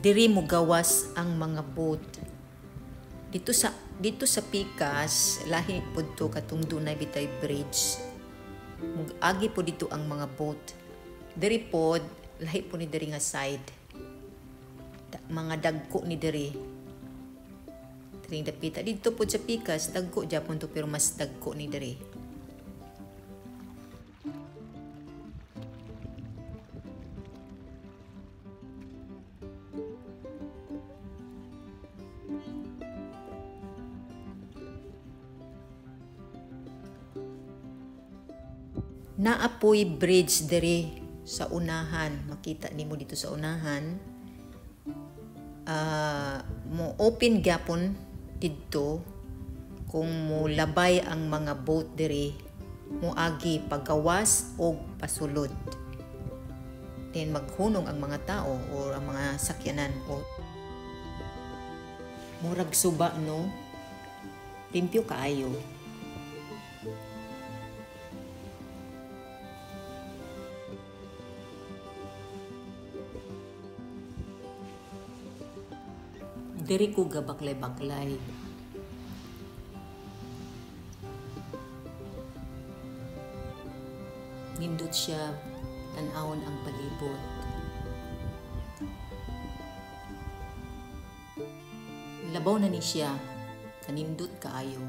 Diri mo gawas ang mga boat. Dito sa Pikas, lahi pud to katong dunay bitay bridge. Agi po dito ang mga boat. Diri pod, lahi po ni diri nga side. Mga dagko ni diri. Diring dapita dito pod sa Pikas, dagko japon to pero mas dagko ni diri. Naapoy bridge diri sa unahan. Makita nimo dito sa unahan. Mo open gyapon didto kung mo labay ang mga boat diri, moagi pagawas og pasulod. Then maghunong ang mga tao or ang mga sakyanan o murag suba, no? Limpyo kaayo. Diri ko gabaklay-baklay. Nindot siya tan-awon ang palibot. Labaw na ni siya, kanindot kaayo.